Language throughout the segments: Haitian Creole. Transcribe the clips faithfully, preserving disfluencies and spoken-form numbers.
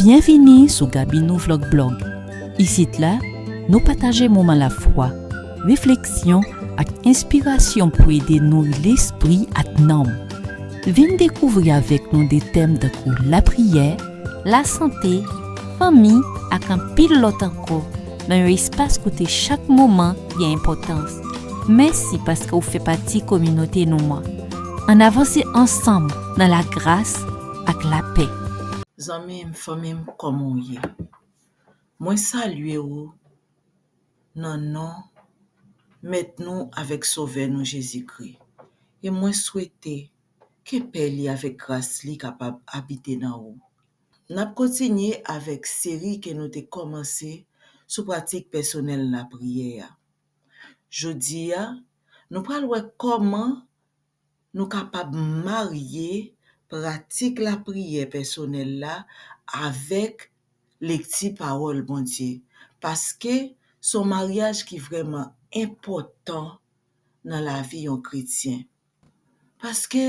Byenvini sou Gaby Nou Vlog Blog. Isit la, nou pataje moman lafwa, refleksyon ak enspirasyon pou ede nouri lespri ak nanm. Vin dekouvri avèk nou de tèm tankou lapriyè, lasante, fanmi ak anpil lòt ankò nan yon espas kote chak moman gen enpòtans. Mèsi paske w fè pati kominote nou an. Ann avanse ansanm nan lagras ak lapè. Zanmi m, fanmi m, kòman w ye? Mwen salye w nan non Mèt nou avèk Sovè nou Jezikri. E mwen swete ke pè li avèk gras li kapab abite nan ou. N ap kontinye avèk seri ke nou te kòmanse sou pratik pèsonèl lapriyè a. Jodi a, nou pral wè kòman nou kapab marye pratik lapriyè pèsonèl la avèk lekti pawòl Bondye, paske se yon maryaj ki vrèman enpòtan nan lavi yon kretyen. Paske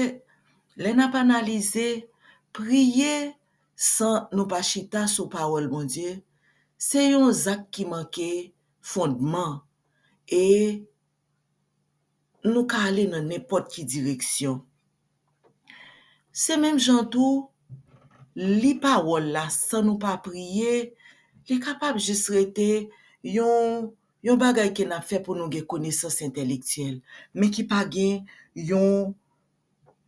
lè n ap analize, priye san nou pa chita sou pawòl Bondye, se yon zak ki manke fondman e nou ka ale nan nenpòt ki direksyon. Se menm jan tou, li pawòl la san nou pa priye, li kapab jis rete yon, yon bagay ke n ap fè pou nou gen konesans entèlektyèl, men ki pa gen yon,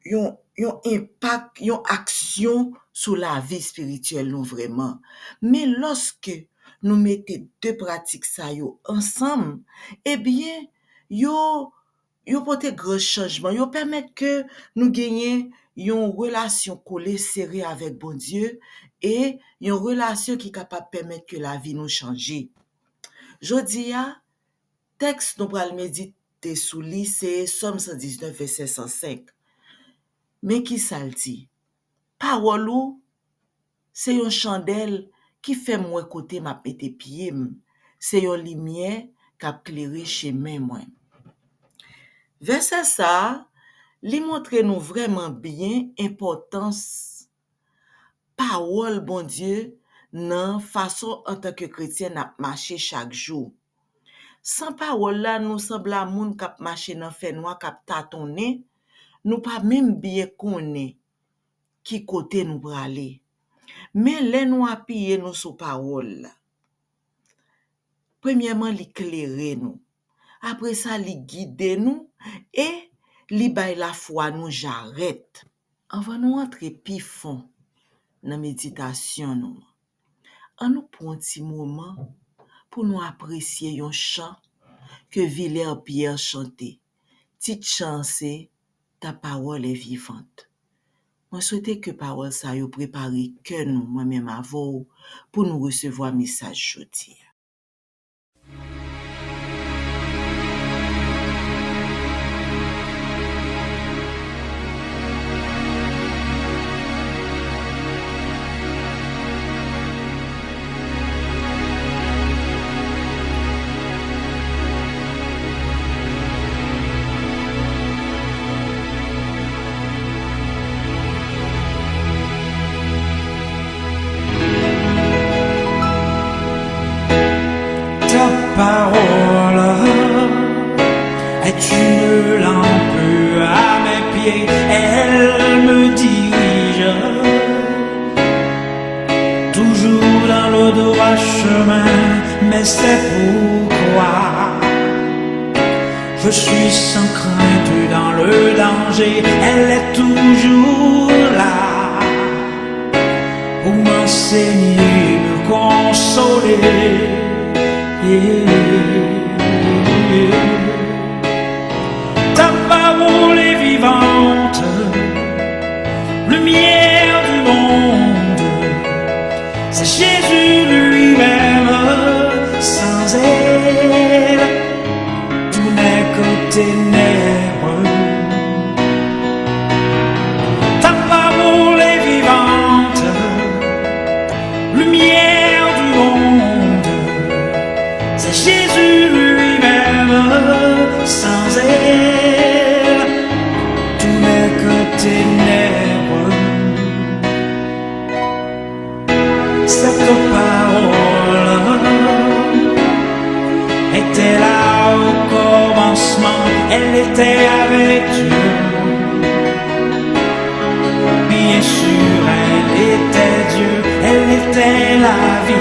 yon, yon enpak, yon aksyon sou lavi espirityèl nou vrèman. Men lòske nou mete de pratik sa yo ansanm, ebyen, yo, yo pote gran chanjman. Yo pèmèt ke nou genyen yon relasyon kole, sere avèk Bondye e yon relasyon ki kapab pèmèt ke lavi nou chanje. Jodi a, tèks nou pral medite sou li se Sòm san diznèf, vèsè san senk. Men ki sa l di, pawòl ou se yon chandèl ki fè m wè kote m ap mete pye m, se yon limyè k ap klere chemen mwen. Vèsè sa a, li montre nou vrèman byen enpòtans pawòl Bondye nan fason antanke kretyen n ap mache chak jou. San pawòl la, nou sanble a moun k ap mache nan fènwa, k ap tatonnen, nou pa menm byen konnen ki kote nou prale. Men lè nou apiye nou sou pawòl la, premyèman, li klere nou. Apre sa, li gide nou e li bay lafwa nou jarèt. Anvan nou antre pi fon nan meditasyon nou an, ann nou pran yon ti moman pou nou apresye yon chan ke Villers Pierre chante. Tit chan an se Ta parole est vivante. Mwen swete ke pawòl sa yo prepare kè nou, mwen menm avè w, pou nou resevwa mesaj jodi a. Ta parole est une lampe à mes pieds, elle me dirige toujours dans le droit chemin, mais c'est pourquoi je suis sans crainte dans le danger, elle est toujours là pour m'enseigner, me consoler. Ta parole est vivante, lumière du monde. C'est Jésus lui-même, sans elle, tout n'est que ténèbres. Ta parole est vivante, lumière du monde. C'est Jésus T'es avec Dieu. Bien sûr, elle était Dieu, elle était la vie.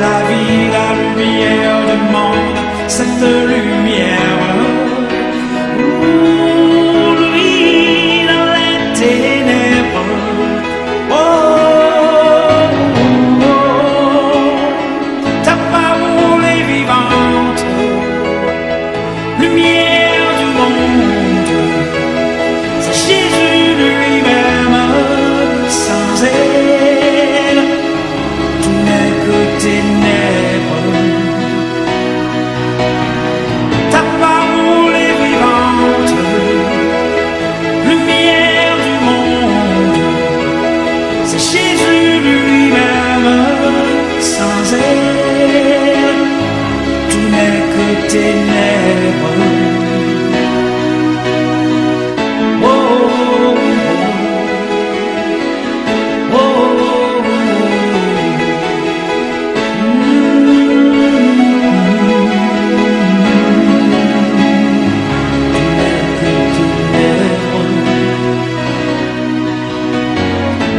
La vie, la lumière du monde, cette lumière. Où lui dans les ténèbres. Oh, oh, oh, oh. Ta parole est vivante, lumière du monde. C'est Jésus lui-même, sans elle, tout n'est que ténèbres. Ta parole est vivante, lumière du monde, c'est Jésus lui-même, sans elle, tout n'est que ténèbres. Oh, oh, oh.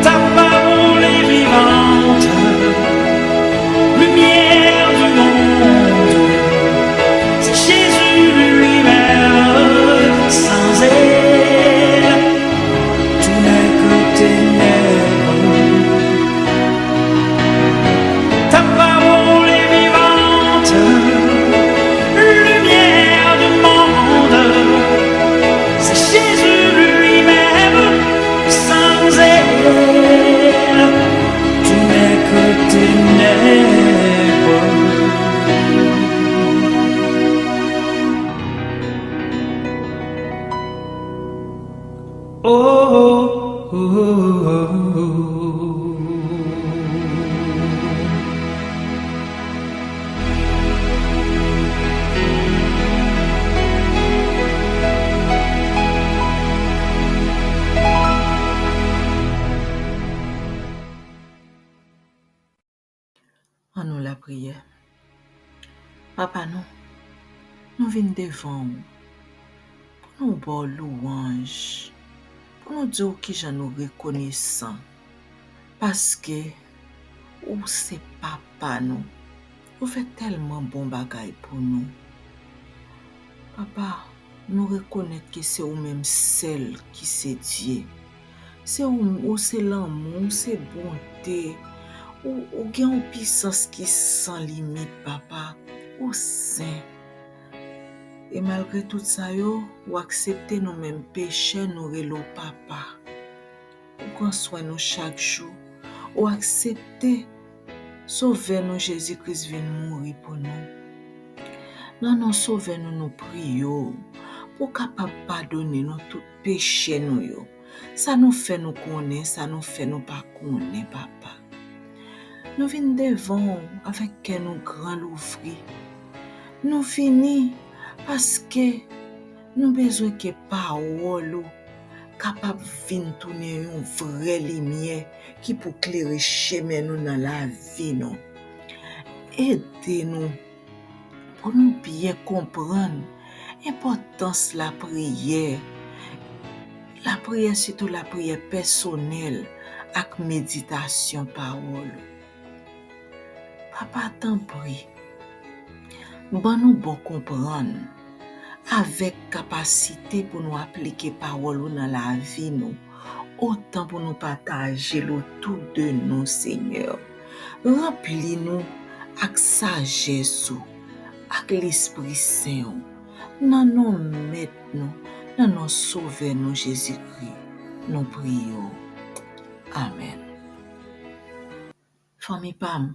Ta parole est vivante, lumière du monde. C'est Jésus lui-même, sans elle, tout n'est que ténèbres. Ta parole est vivante, lumière du monde. C'est Jésus lui-même, sans elle, tout n'est que ténèbres. Oh, oh, oh, oh, oh. An nou lapriyè. Papa nou, nou vin devan w pou nou ba w louwanj, pou nou di w kijan nou rekonesan, paske ou se Papa nou. Ou fè tèlman bon bagay pou nou. Papa, nou rekonèt ke se ou menm sèl ki se Dye. Se ou, ou se lanmou, ou se bonte. Ou, ou gen yon pisans ki san limit, Papa. Ou sen. E malgre tout sa yo, ou aksepte nou menm pechè, nou rele w Papa. Ou pran swen nou chak jou. Ou aksepte Sovè nou Jezi Kris vin mouri pou nou. Nan non Sovè nou, nou priye w pou w kapab padone nou tout peche nou yo. Sa nou fè nou konnen, sa nou fè nou pa konnen, Papa. Nou vin devan w avèk kè nou gran louvri. Nou vini paske nou bezwen ke pawòl ou kapab vin tounen yon vrè limyè ki pou klere chemen nou nan lavi nou. Ede nou pou nou byen konprann enpòtans lapriyè, lapriyè, sitou lapriyè pèsonèl ak meditasyon pawòl ou. Papa, tanpri, ban nou bon konprann avèk kapasite pou nou aplike pawòl ou nan lavi nou, otan pou nou pataje l otou de nou, Senyè. Ranpli nou ak sajès ou, ak Lespri Sen ou, nan non Mèt nou, nan non Sovè nou, Jezikri, nou priye w. Amèn. Fanmi pa m,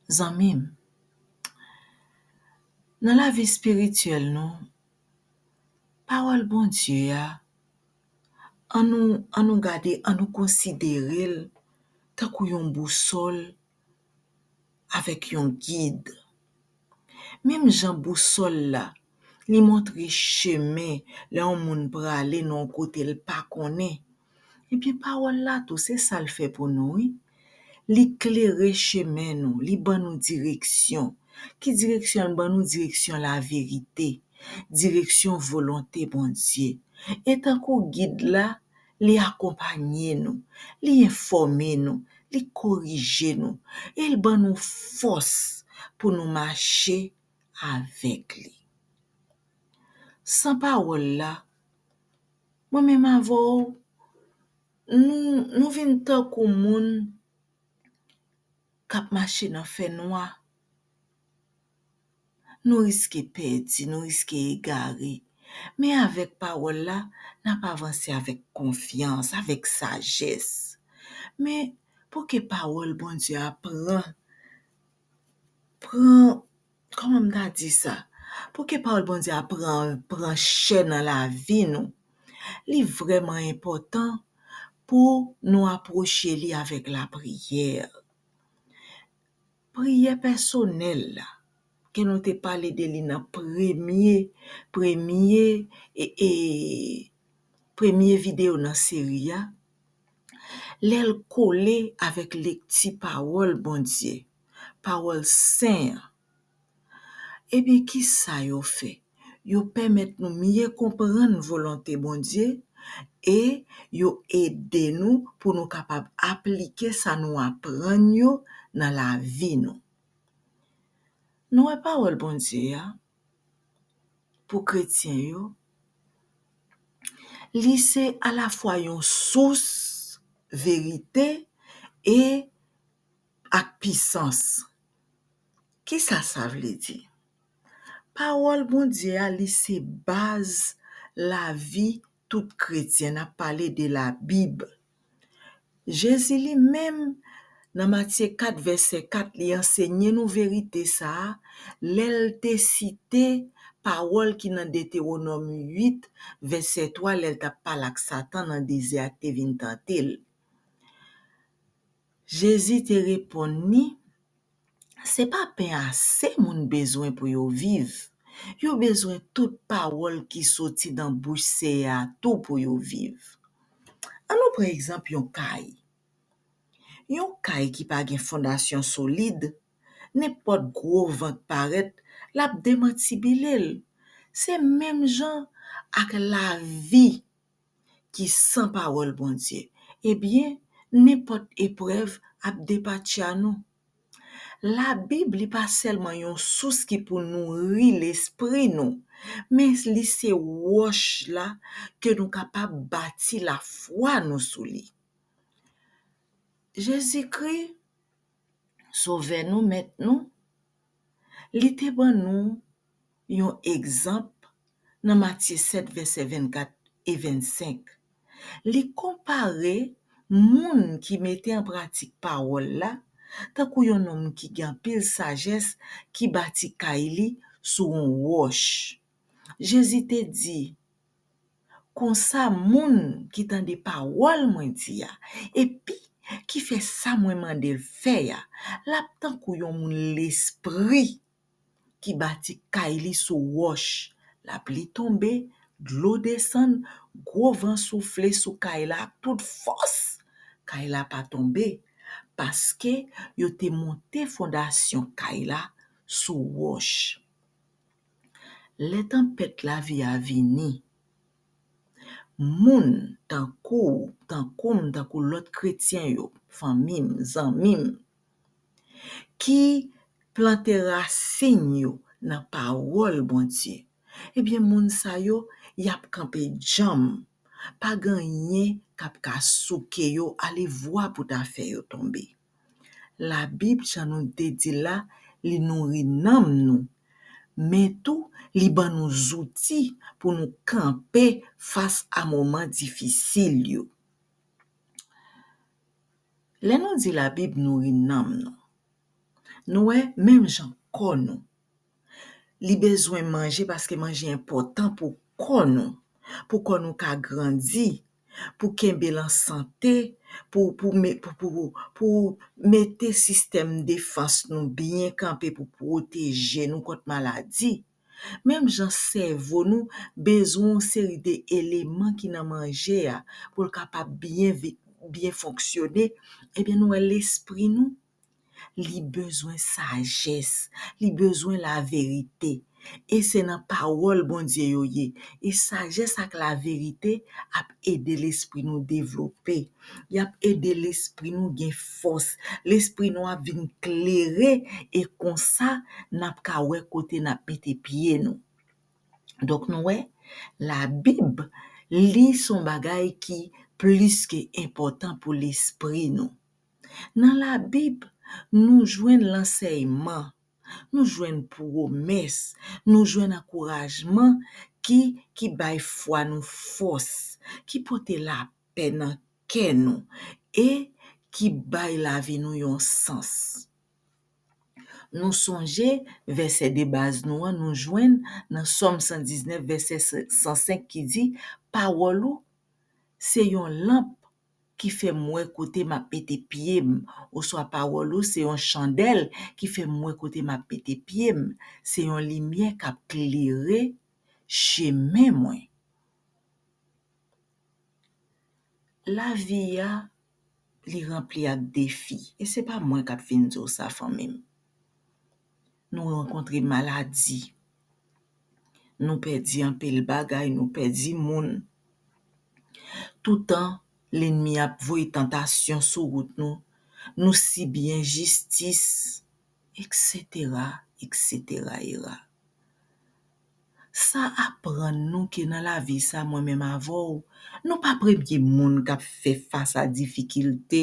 zanmi m, nan lavi espirityèl nou, pawòl Bondye a, an nou, an nou gade, an nou konsidere l tankou yon bousòl avèk yon gid. Menm jan bousòl la, li montre chemen lè yon moun prale nan yon kote l pa konnen, ebyen, pawòl la tou, se sa l fè pou nou, wi. Li klere chemen nou, li ban nou direksyon, Ki direksyon l ban nou? Direksyon laverite, direksyon volonte Bondye. E tankou gid la, li akonpaye nou, li enfòme nou, li korije nou, e l ban nou fòs pou nou mache avèk li. San pawòl la, mwen menm avè w, nou, nou vin tankou moun k ap mache nan fènwa. Nou riske pèdi, nou riske egare. Men avèk pawòl la, n ap avanse avèk konfyans, avèk sajès. Men pou ke pawòl Bondye a pran, pran, kòman m ta di sa? Pou ke pawòl Bondye a pran, pran chè nan lavi nou, li vrèman enpòtan pou nou apwoche li avèk lapriyè. Priyè pèsonèl la, ke nou te pale de li nan premye, premye, e, e, premye videyo nan seri a, lè l kole avèk lekti pawòl Bondye, pawòl sen an, ebyen, kisa yo fè? Yo pèmèt nou mye konprann volonte Bondye e yo ede nou pou nou kapab aplike sa nou aprann yo nan lavi nou. Nou wè pawòl Bondye a, pou kretyen yo, li se alafwa yon sous verite e ak pisans. Kisa sa vle di? Pawòl Bondye a, li se baz lavi tout kretyen. N ap pale de Labib. Jezi li menm, nan Matye kat, vèsè kat, li ansenye nou verite sa a, lè l te site pawòl ki nan Detewonòm uit, vèsè twa, lè l t ap pale ak Satan nan dezè a ki te vin tante l. Jezi te reponn li, se pa pen ase moun bezwen pou yo viv. Yo bezwen tout pawòl ki soti nan bouch Seyè a tou pou yo viv. Ann nou pran egzanp yon kay. Yon kay ki pa gen fondasyon solid, nenpòt gwo van k parèt, l ap demantibile l. Se menm jan ak lavi ki san pawòl Bondye, ebyen, nenpòt eprèv ap depatcha nou. Labib, li pa sèlman yon sous ki pou nouri lespri nou, men li se wòch la ke nou kapab bati lafwa nou sou li. Jezikri, Sovè nou, Mèt nou, li te ban nou yon egzanp nan Matye sèt, vèsè vennkat e vennsenk. Li konpare moun ki mete an pratik pawòl la tankou yon nonm ki gen anpil sajès ki bati kay li sou yon wòch. Jezi te di, Konsa, moun ki tande pawòl mwen di a, epi ki fè sa mwen mande l fè a, l ap tankou yon moun lespri ki bati kay li sou wòch. Lapli tonbe, dlo desann, gwo van soufle sou kay la ak tout fòs. Kay la pa tonbe, paske yo te monte fondasyon kay la sou wòch. Lè tanpèt lavi a vini, moun tankou w, tankou m, tankou lòt kretyen yo, fanmi m, zanmi m, ki plante rasin yo nan pawòl Bondye, ebyen, moun sa yo, y ap kanpe djanm. Pa gen anyen k ap ka souke yo, ale vwa pou ta fè yo tonbe. Labib, jan nou te di l la, li nouri nanm nou, men tou, li ban nou zouti pou nou kanpe fas a moman difisil yo. Lè nou di Labib nouri nanm nou, nou wè, menm jan kò nou, li bezwen manje paske manje enpòtan pou kò nou, pou kò nou ka grandi, pou kenbe l an sante, pou, pou, pou, pou, pou mete sistèm defans nou byen kanpe pou pwoteje nou kont maladi. Menm jan sèvo nou bezwen yon seri de eleman ki nan manje a pou l kapab byen vi-, byen fonksyone, ebyen nou wè lespri nou, Li bezwen sajès, li bezwen laverite. E se nan pawòl Bondye yo ye. E sajès ak laverite ap ede lespri nou devlope. Y ap ede lespri nou gen fòs. Lespri nou ap vin klere e konsa n ap ka wè kote n ap mete pye nou. Donk nou wè, Labib li se yon bagay ki plis ke enpòtan pou lespri nou. Nan Labib, nou jwenn lansèyman, nou jwenn pwomès, nou jwenn ankourajman ki, ki bay fwa nou fòs, ki pote lapè nan kè nou e ki bay lavi nou yon sans. Nou sonje vèsè de baz nou an, nou jwenn nan Sòm san diznèf, vèsè san senk ki di, pawòl ou se yon lanp ki fè m wè kote m ap mete pye m, oswa pawòl ou se yon chandèl ki fè m wè kote m ap mete pye m, se yon limyè k ap klere chemen mwen. Lavi a, li ranpli ak defi. E se pa mwen k ap vin di w sa, fanmi m. Nou rankontre maladi. Nou pèdi anpil bagay, nou pèdi moun. Toutan, lènmi ap voye tantasyon sou wout nou. Nou sibi enjistis, etsetera, etsetera, era. Sa aprann nou ke nan lavi sa, mwen menm avè w, nou pa premye moun k ap fè fas a difikilte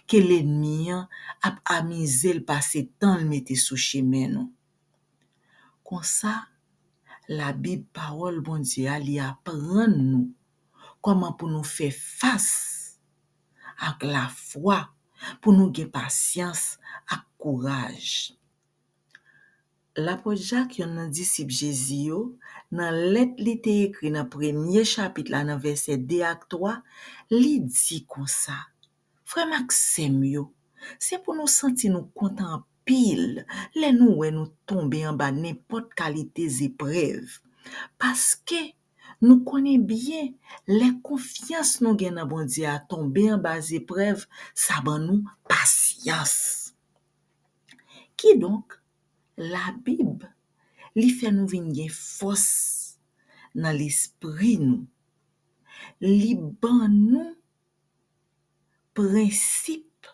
ke lènmi an ap amize l pase tan l mete sou chemen nou. Konsa, Labib, pawòl Bondye a, li aprann nou kòman pou nou fè fas ak lafwa, pou nou gen pasyans ak kouraj. Lapot Jak, yonn nan disip Jezi yo, nan lèt li te ekri nan premye chapit la, nan vèsè de ak twa, li di konsa, Frè m ak sè m yo, se pou nou santi nou kontan anpil lè nou wè nou tonbe anba nenpòt kalite zeprèv, paske nou konnen byen, lè konfyans nou gen nan Bondye a tonbe anba zeprèv, sa ban nou pasyans. Kidonk, Labib, li fè nou vin gen fòs nan lespri nou. Li ban nou prensip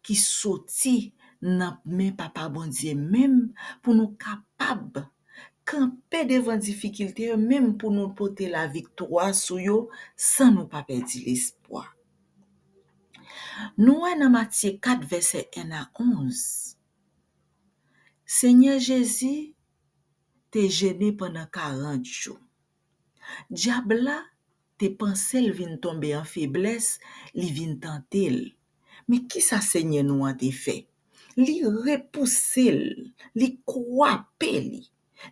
ki soti nan men Papa Bondye menm pou nou kapab kanpe devan difikilte yo, menm pou nou pote laviktwa sou yo san nou pa pèdi lespwa. Nou wè nan Matye kat, vèsè en a onz, Senyè Jezi te jene pandan karant jou. Dyab la te panse l vin tonbe an feblès, li vin tante l. Men kisa Senyè nou an te fè? Li repouse l, li kwape li,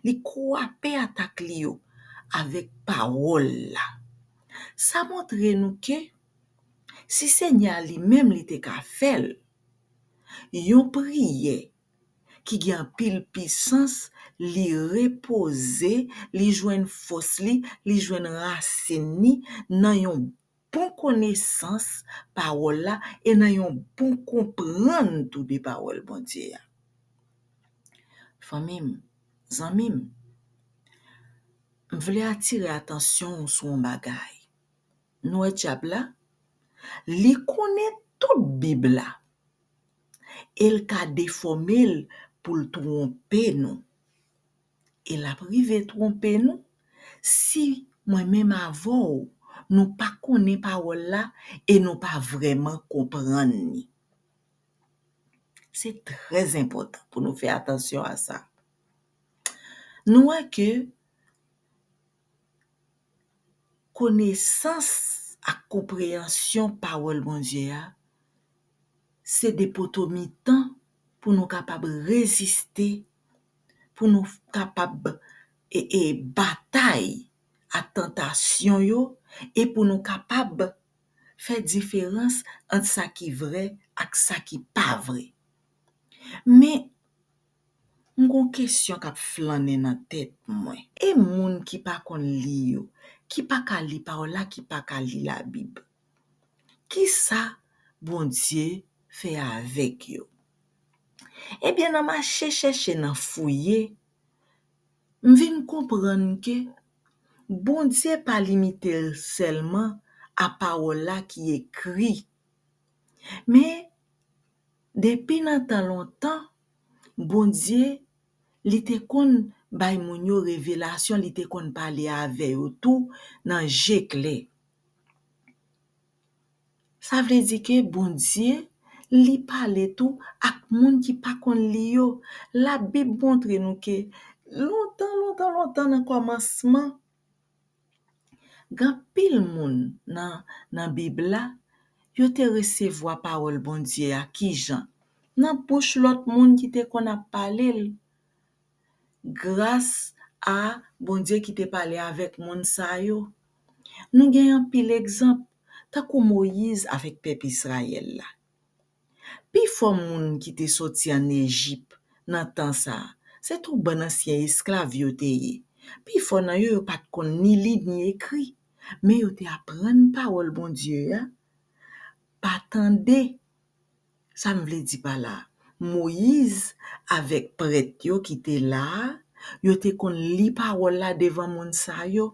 li kwape atak li yo avèk pawòl la. Sa montre nou ke si Senyè a li menm li te ka fè l, yon priyè ki gen anpil pisans, li repoze, li jwenn fòs li, li jwenn rasin li nan yon bon konesans pawòl la e nan yon bon konprann tou de pawòl Bondye a. Fanmi m, zanmi m, m vle atire atansyon w sou yon bagay. Nou wè dyab la, li konnen tout Bib la. E l ka defòme l pou l twonpe nou. E l ap rive twonpe nou si mwen menm avè w, nou pa konnen pawòl la e nou pa vrèman konprann li. Se trè enpòtan pou nou fè atansyon a sa. Nou wè ke konesans ak konpreyansyon pawòl Bondye a, se de poto mitan pou nou kapab reziste, pou nou kapab, e, e, batay ak tantasyon yo, e pou nou kapab fè diferans ant sa ki vrè ak sa ki pa vrè. Men, m gon kesyon k ap flannen nan tèt mwen. E moun ki pa konn li yo, ki pa ka li pawòl la, ki pa ka li Labib, kisa Bondye fè avèk yo? Ebyen, nan mache chèche, nan fouye, m vin konprann ke Bondye pa limite l sèlman a pawòl la ki ekri. Men, depi nan tan lontan, Bondye, li te konn bay moun yo revelasyon, li te konn pale avè yo tou nan je klè. Sa vle di ke Bondye, li pale tou ak moun ki pa konn li yo. Labib montre nou ke lontan, lontan, lontan nan kòmansman, gen anpil moun nan, nan Bib la, yo te resevwa pawòl Bondye a. Kijan? Nan bouch lòt moun ki te konn ap pale l. Gras a Bondye ki te pale avèk moun sa yo. Nou gen anpil egzanp, tankou Moyiz avèk pèp Izrayèl la. Pifò moun ki te soti ann Ejip nan tan sa a, se tou bann ansyen esklav yo te ye. Pifò nan yo, yo pa t konn ni li ni ekri, men yo te aprann pawòl Bondye a pa tande. Sa m vle di pa la, Moyiz avèk prèt yo ki te la a, yo te konn li pawòl la devan moun sa yo.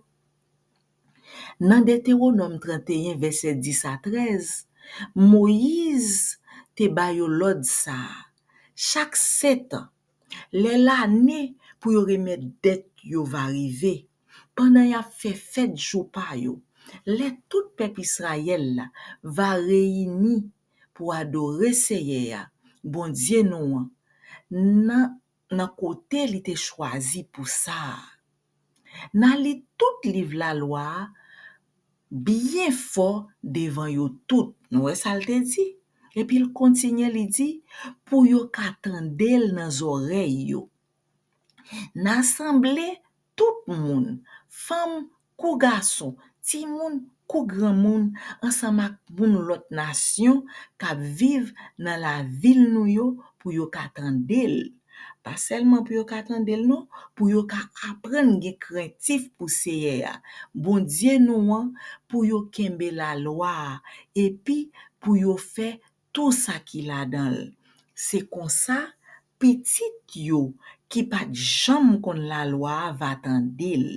Nan Detewonòm trannteyen, vèsè dis a trèz, Moyiz te ba yo lòd sa a, chak setan, lè lane pou yo remèt dèt yo va rive, pandan y ap fè fèt jou pa yo, lè tout pèp Izrayèl la va reyini pou adore Seyè a, Bondye nou an, nan, nan kote li te chwazi pou sa a. N a li tout liv lalwa a byen fò devan yo tout. Nou wè sa l te di? Epi l kontinye, li di, pou yo ka tande l nan zòrèy yo. N a sanble tout moun, fanm kou gason, timoun kou granmoun, ansanm ak moun lòt nasyon k ap viv nan lavil nou yo pou yo ka tande l. Pa sèlman pou yo ka tande l, non, pou yo ka aprann gen krentif pou Seyè a, Bondye nou an, pou yo kenbe lalwa a, epi pou yo fè tou sa ki ladan l. Se konsa, pitit yo ki pa t janm konn lalwa a va tande l.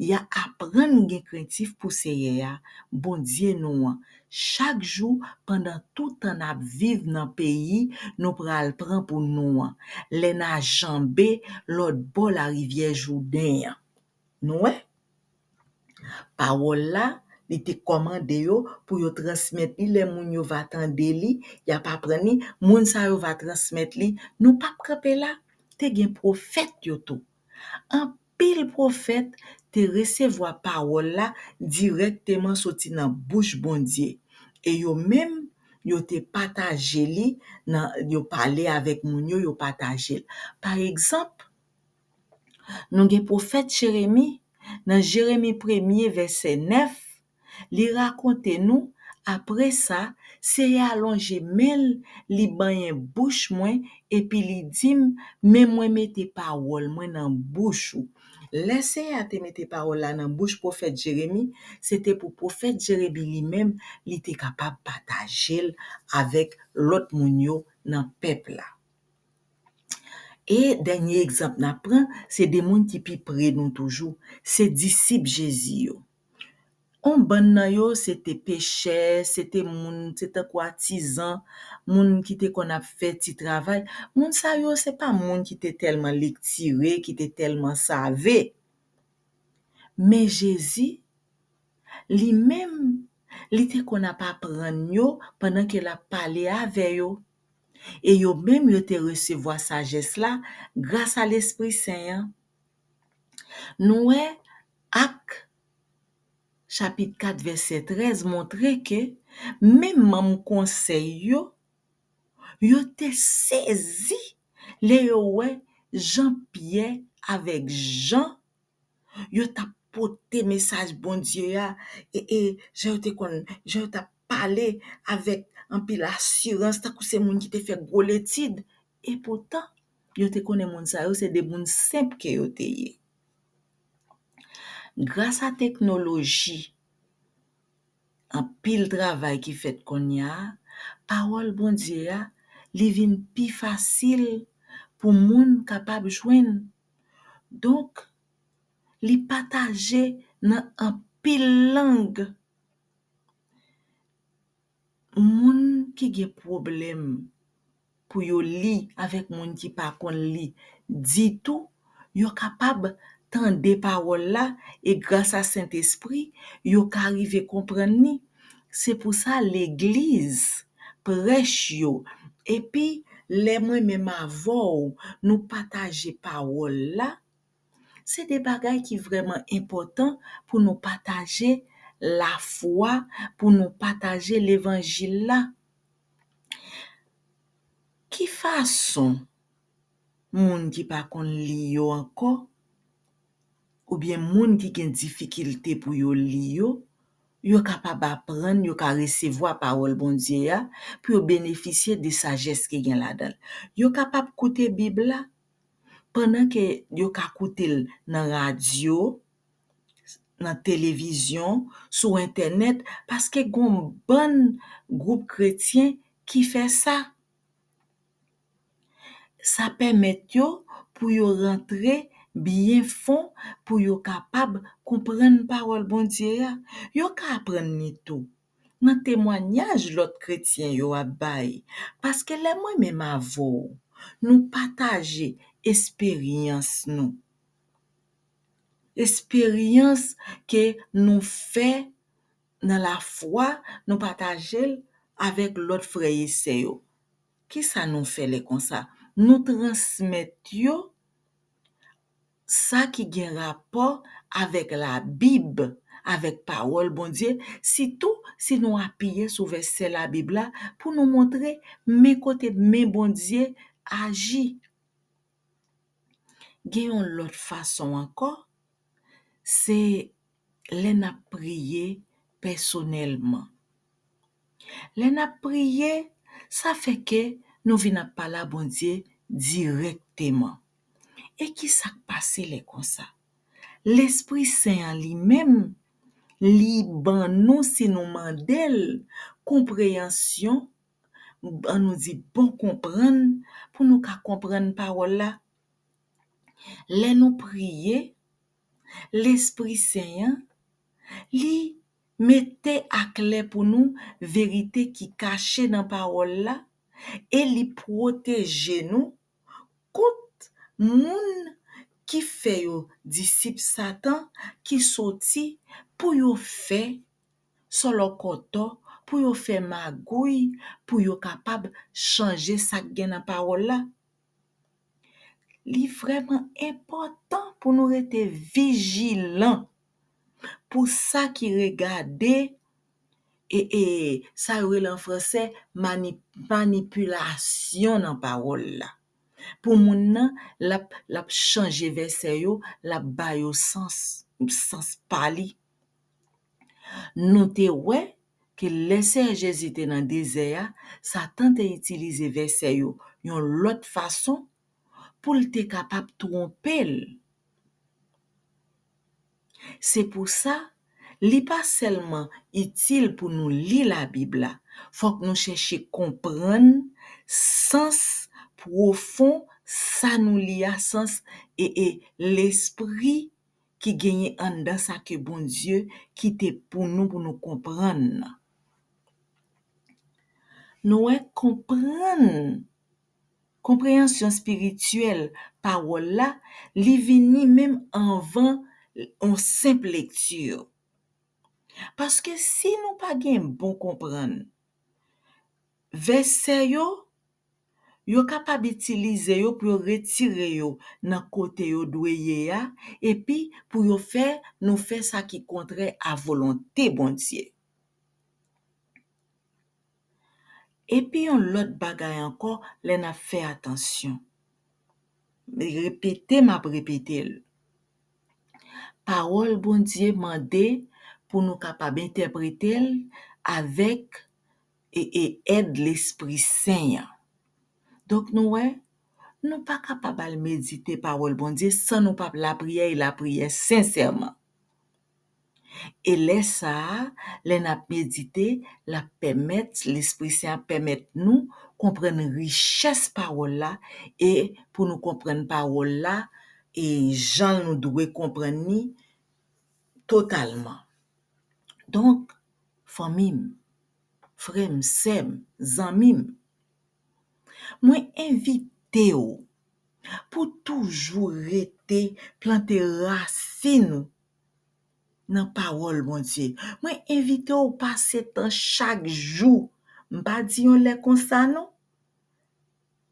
Y a aprann gen krentif pou Seyè a, Bondye nou an, chak jou pandan tout tan n ap viv nan peyi nou pral pran pou nou an, lè n a janbe lòt bò larivyè Jouden an. Nou wè? Pawòl la, li te kòmande yo pou yo transmèt li. Lè moun yo va tande li, y ap aprann li, moun sa yo va transmèt li. Nou p ap kanpe la, te gen pwofèt yo tou. Anpil pwofèt te resevwa pawòl la dirèkteman soti nan bouch Bondye. E yo menm, yo te pataje li, nan, yo pale avèk moun yo, yo pataje l. Pa egzanp, nou gen pwofèt Jeremi, nan Jeremi premye, vèsè nèf, li rakonte nou, apre sa, Seyè a lonje men l, li benyen bouch mwen, epi li di m, men mwen mete pawòl mwen nan bouch ou. Lè Seyè a te mete pawòl la nan bouch pwofèt Jeremi, se te pou pwofèt Jeremi li menm, li te kapab pataje l avèk lòt moun yo nan pèp la. E dènye egzanp n ap pran, se de moun ki pi pre nou toujou, se disip Jezi yo. On bann nan yo, se te pechè, se te moun, se tankou atizan, moun ki te konn ap fè ti travay. Moun sa yo, se pa moun ki te tèlman lektire, ki te tèlman save. Men Jezi, li menm, li te konn ap aprann yo pandan ke l ap pale avè yo. E yo menm, yo te resevwa sajès la gras a Lespri Sen an. Nou wè Ak, chapit kat, vèsè trèz, montre ke menm manm konsèy yo, yo te sezi lè yo wè Jan Pyè avèk Jan, yo t ap pote mesaj Bondye a, e, e jan yo te konn, jan yo t ap pale avèk anpil asirans, tankou se moun ki te fè gwo letid. Epoutan, yo te konnen moun sa yo se de moun senp ke yo te ye. Gras a teknoloji, anpil travay ki fèt kounye a, pawòl Bondye a, li vin pi fasil pou moun kapab jwenn. Donk, li pataje nan anpil lang. Moun ki gen pwoblèm pou yo li avèk moun ki pa konn li ditou, yo kapab tande pawòl la e gras a Sentespri, yo ka rive konprann li. Se pou sa legliz, prèch yo, epi lè mwen menm avè w, nou pataje pawòl la, se de bagay ki vrèman enpòtan pou nou pataje lafwa, pou nou pataje levanjil la. Ki fason moun ki pa konn li yo ankò, oubyen moun ki gen difikilte pou yo li yo, yo kapab aprann, yo ka resevwa pawòl Bondye a, pou yo benefisye de sajès ki gen ladan l. Yo kapab koute Bib la, pandan ke yo ka koute l nan radyo, nan televizyon, sou entènèt, paske gon bann gwoup kretyen ki fè sa. Sa pèmèt yo pou yo rantre byen fon, pou yo kapab konprann pawòl Bondye a. Yo ka aprann li tou nan temwayaj lòt kretyen yo ap bay. Paske lè mwen menm avè w, nou pataje esperyans nou, esperyans ke nou fè nan lafwa, nou pataje l avèk lòt frè e sè yo. Kisa nou fè lè konsa? Nou transmèt yo sa ki gen rapò avèk Labib, avèk pawòl Bondye, sitou si nou apiye sou vèsè Labib la pou nou montre men kote men Bondye aji. Gen yon lòt fason ankò, se lè n ap priye pèsonèlman. Lè n ap priye, sa fè ke nou vin ap pale a Bondye dirèkteman. E ki sa k pase lè konsa? Lespri Sen an li menm, li ban nou, si nou mande l, konpreyansyon, ann nou di bon konprann, pou nou ka konprann pawòl la. Lè nou priye, Lespri Sen an, li mete aklè pou nou verite ki kache nan pawòl la e li pwoteje nou kont moun ki fè yo disip Satan ki soti pou yo fè sòlòkòtò, pou yo fè magouy, pou yo kapab chanje sa k gen nan pawòl la. Li vrèman enpòtan pou nou rete vijilan pou sa ki regade e, e sa yo rele an fransè mani-, manipilasyon nan pawòl la. Pou moun nan, l ap, l ap chanje vèsè yo, l ap ba yo sans, sans pa li. Nou te wè ke lè Seyè Jezi te nan dezè a, Satan te itilize vèsè yo yon lòt fason pou l te kapab twonpe l. Se pou sa, li pa sèlman itil pou nou li Labib la, fòk nou chèche konprann sans pwofon sa nou li a, sans e, e lespri ki genyen anndan sa ke Bondye kite pou nou, pou nou konprann nan. Nou wè, konprann, konpreyansyon espirityèl pawòl la, li vini menm anvan yon senp lekti. Paske si nou pa gen bon konprann, vèsè yo, yo kapab itilize yo pou yo retire yo nan kote yo dwe ye a, epi pou yo fè nou fè sa ki kontrè a volonte Bondye. Epi yon lòt bagay ankò, lè n ap fè atansyon. Repete, m ap repete l. Pawòl Bondye mande pou nou kapab entèprete l avèk e, e èd Lespri Sen an. Donk, nou wè, nou pa kapab al medite pawòl Bondye san nou p ap lapriyè e lapriyè sensèman. E lè sa a, lè n ap medite, l ap pèmèt, Lespri Sen ap pèmèt nou konprann richès pawòl la, e pou nou konprann pawòl la, e jan nou dwe konprann li totalman. Donk, fanmi m, frè m, sè m, zanmi m, mwen envite w pou toujou rete plante rasin ou nan pawòl Bondye. Mwen envite w pase tan chak jou. M pa di yon lè konsa non.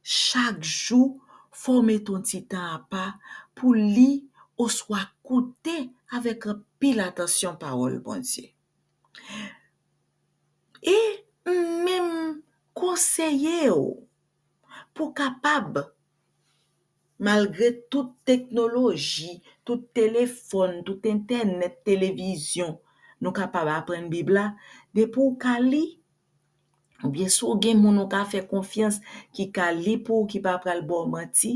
Chak jou, fò w mete yon ti tan apa pou li oswa koute avèk anpil atansyon pawòl Bondye. E m menm konseye w pou w kapab, malgre tout teknoloji, tout telefòn, tout entènèt, televizyon, nou kapab aprann Bib la, depi w ka li, oubyen si w gen moun ou ka fè konfyans ki ka li pou ou, ki pa pral ba w manti,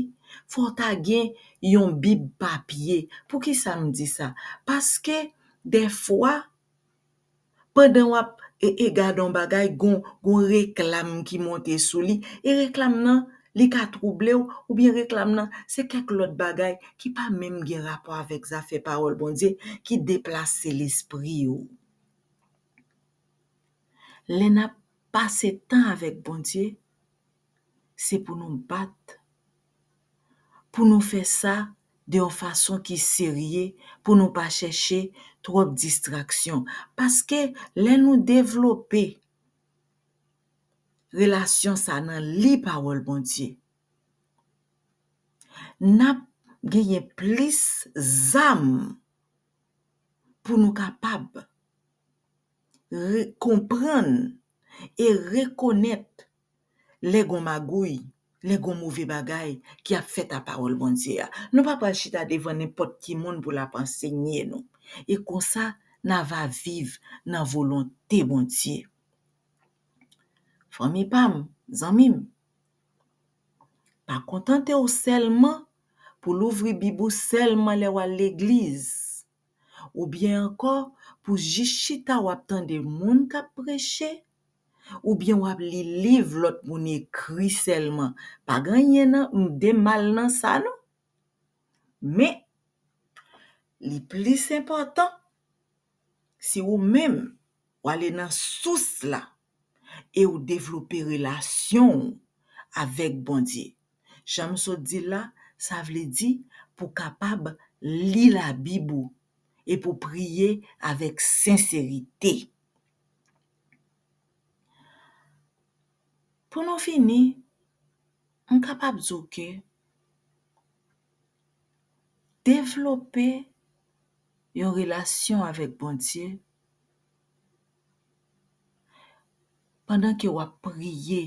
fò w ta gen yon Bib papye. Poukisa m di sa? Paske dèfwa, pandan w ap e, e gade yon bagay, gon, gon reklam ki monte sou li, e reklam nan, li ka twouble w, oubyen reklam nan, se kèk lòt bagay ki pa menm gen rapò avèk zafè pawòl Bondye, ki deplase lespri w. Lè n ap pase tan avèk Bondye, se pou nou bat, pou nou fè sa de yon fason ki serye, pou nou pa chèche twòp distraksyon. Paske lè nou devlope relasyon sa nan li pawòl Bondye, n ap genyen plis zam pou nou kapab re-, konprann e rekonèt lè gon magouy, lè gon move bagay ki ap fèt a pawòl Bondye a. Nou pa pral chita devan nenpòt ki moun pou l ap ansenye nou. E konsa, n a va viv nan volonte Bondye. Fanmi pa m, zanmi m, pa kontante w sèlman pou louvri Bib ou sèlman lè w al legliz. Oubyen ankò, pou jis chita w ap tande moun k ap preche, oubyen w ap li liv lòt moun ekri sèlman. Pa gen anyen nan, de mal nan sa non. Men, li plis enpòtan si ou menm w ale nan sous la e w devlope relasyon w avèk Bondye. Jan m sot di l la, sa vle di pou w kapab li Labib ou e pou w priye avèk senserite. Pou nou fini, m kapab di w ke devlope yon relasyon avèk Bondye pandan ke w ap priye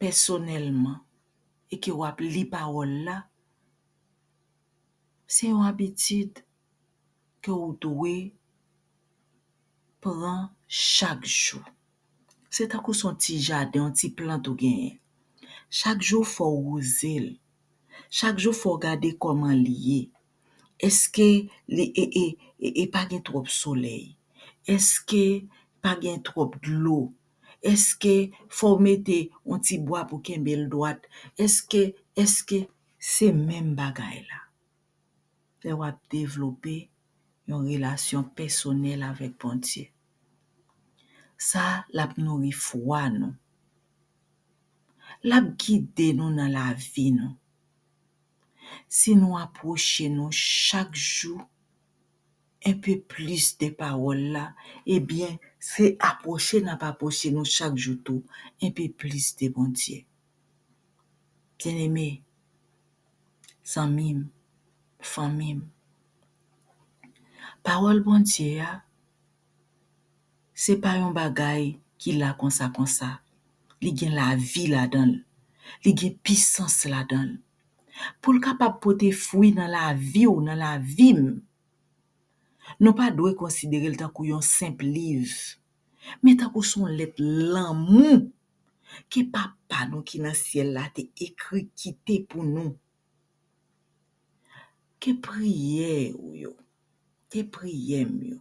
pèsonèlman e ke w ap li pawòl la, se yon abitid ke w dwe pran chak jou. Se tankou se yon ti jaden, yon ti plant ou genyen. Chak jou, fò w wouze l. Chak jou, fò w gade kòman li ye. Èske li e, e, e, e pa gen twòp solèy? Èske pa gen twòp dlo? Èske fò w mete yon ti bwa pou kenbe l dwat? Èske, èske se menm bagay la? Lè w ap devlope yon relasyon pèsonèl avèk Bondye. Sa, l ap nouri fwa nou. L ap gide nou nan lavi nou. Si nou apwoche nou chak jou enpe plis de pawòl la, ebyen, se apwoche n ap apwoche nou chak jou tou enpe plis de Bondye. Byeneme, zanmi m, fanmi m, pawòl Bondye a, se pa yon bagay ki la konsa konsa. Li gen lavi ladan l. Li gen pisans ladan l. Pou l kapab pote fwi nan lavi w, nan lavi m, nou pa dwe konsidere l tankou yon senp liv, men tankou se yon lèt lanmou ke Papa nou ki nan syèl la te ekri kite pou nou. Ke priyè ou yo, ke priyè m yo,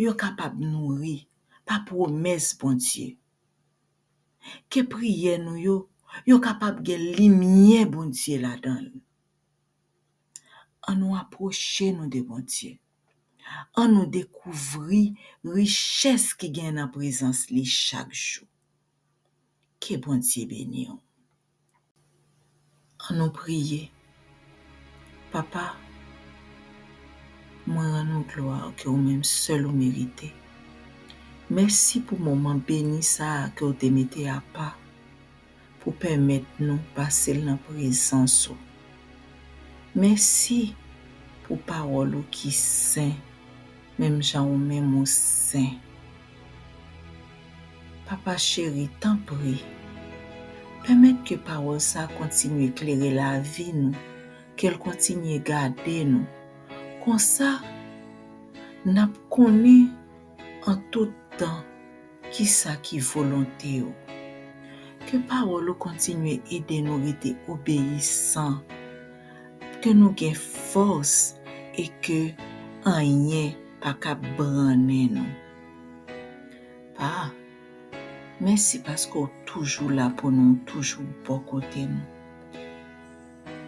yo kapab nouri pa pwomès Bondye. Ke priyè nou yo, yo kapab gen limyè Bondye ladan l. Ann nou apwoche nou de Bondye. Ann nou dekouvri richès ki gen nan prezans li chak jou. Ke Bondye beni w. Ann nou priye. Papa, mwen rann ou glwa ke ou menm sèl ou merite. Mèsi pou moman beni sa a ke w te mete apa pou pèmèt nou pase l nan prezans ou. Mèsi pou pawòl ou ki sen, menm jan ou menm ou sen. Papa cheri, tanpri, pèmèt ke pawòl sa a kontinye klere lavi nou, ke l kontinye gade nou. Konsa, n ap konnen an tout tan kisa ki volonte w. Ke pawòl ou kontinye ede nou rete obeyisan, ke nou gen fòs e ke anyen pa ka brannen nou. Pa, mèsi paske w toujou la pou nou, w toujou bò kote nou.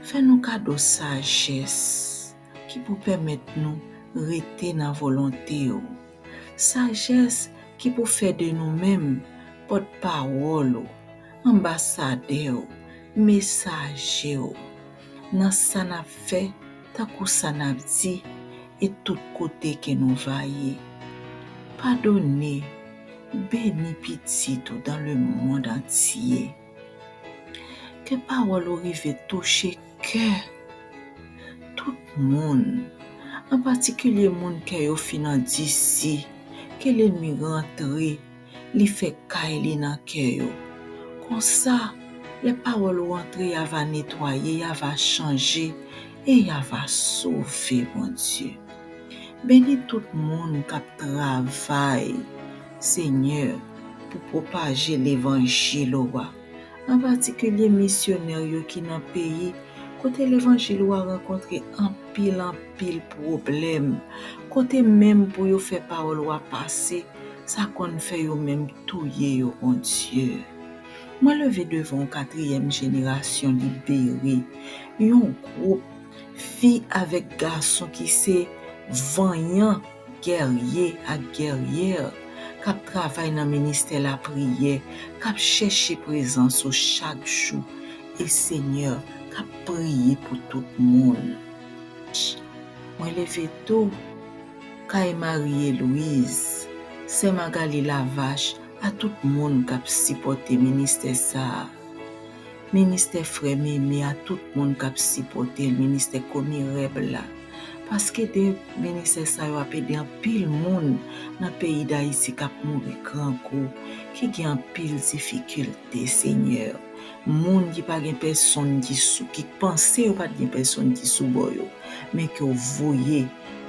Fè nou kado sajès ki pou pèmèt nou rete nan volonte w. Sajès ki pou fè de nou menm pòtpawòl ou, anbasadè w, mesaje w, nan sa n ap fè, tankou sa n ap di, e tout kote ke nou va ye. Padone, beni pitit ou dans le monde entier. Ke pawòl ou rive touche kè tout moun, an patikilye moun kè yo fin andisi, ke lènmi rantre, li fè kay li nan kè yo. Konsa, lè pawòl ou antre, y a va netwaye, y a va chanje, e y a va sove, Bondye. Beni tout moun k ap travay, Senyè, pou pwopaje levanjil ou a. An patikilye misyonè yo ki nan peyi kote levanjil ou a rankontre anpil, anpil pwoblèm, kote menm pou yo fè pawòl ou a pase, sa konn fè yo menm touye yo, Bondye. Mwen leve devan w katriyèm jenerasyon libere, yon gwoup fi avèk gason ki se vanyan, gèrye ak gèryè k ap travay nan ministè lapriyè, k ap chèche prezans ou chak jou, e Senyè, k ap priye pou tout moun. Mwen leve tou kay Marie Louise, sè Magali Lavache, a tout moun k ap sipòte ministè sa a. Ministè frè Meme a, tout moun k ap sipòte l, ministè Komirèb la. Paske de ministè sa yo ap ede anpil moun nan peyi Dayiti k ap mouri grangou, ki gen anpil difikilte, Senyè. Moun ki pa gen pèsonn ki sou, ki panse yo pa t gen pèsonn ki sou bò yo, men ke w voye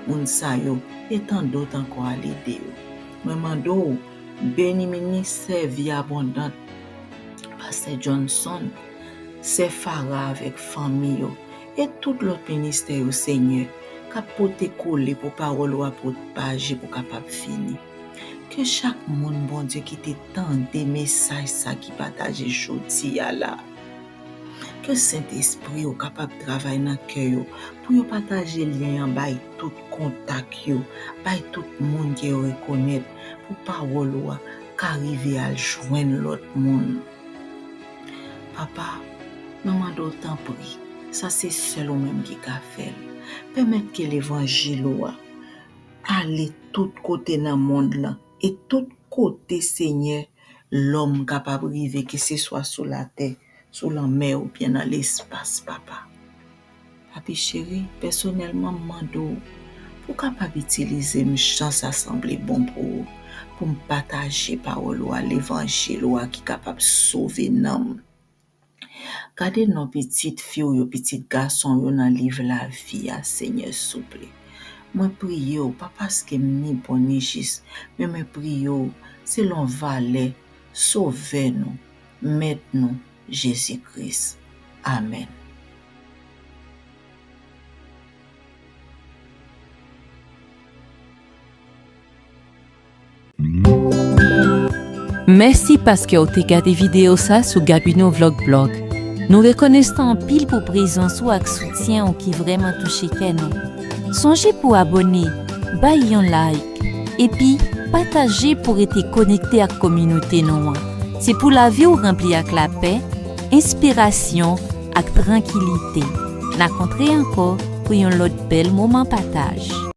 moun sa yo, e tandòt ankò al ede yo. Mwen mande w, beni ministè Vi Abondant, Pastè Johnson, Sè Farah avèk fanmi yo, e tout lòt ministè yo, Senyè, k ap pote kole pou pawòl ou a pwopaje, pou kapab fini. Ke chak moun, Bondye, ki te tande mesaj sa ki pataje jodi a la, ke Sentespri w kapab travay nan kè yo, pou yo pataje lyen an bay tout kontak yo, bay tout moun ke yo rekonèt, pou pawòl ou a ka rive al jwenn lòt moun. Papa, mwen mande w tanpri, sa se sèl ou menm ki ka fè l. Pèmèt ke levanjil ou a ale tout kote nan mond lan, e tout kote, Senyè, lòm kapab rive, keseswa sou latè, sou lanmè oubyen nan lespas, Papa. Papi cheri, pèsonèlman, m mande w pou w kapab itilize m jan sa sanble bon pou ou, pou m pataje pawòl ou a, levanjil ou a ki kapab sove nanm. Gade non pitit fi w yo, pitit gason w yo nan liv lavi a, Senyè, souple. Mwen priye w, pa paske m ni bon ni jis, men mwen priye w selon valè Sovè nou, Mèt nou, Jezi Kris. Amèn. Mèsi paske w te gade videyo sa sou Gabino Vlog Blog. Nou rekonesan anpil pou prezans ou ak soutyen ou ki vrèman touche kè nou. Sonje pou abòne, bay yon like, epi pataje pou rete konekte ak kominote nou an. Se pou lavi w ranpli ak lapè, enspirasyon ak trankilite. N a kontre ankò pou yon lòt bèl moman pataj.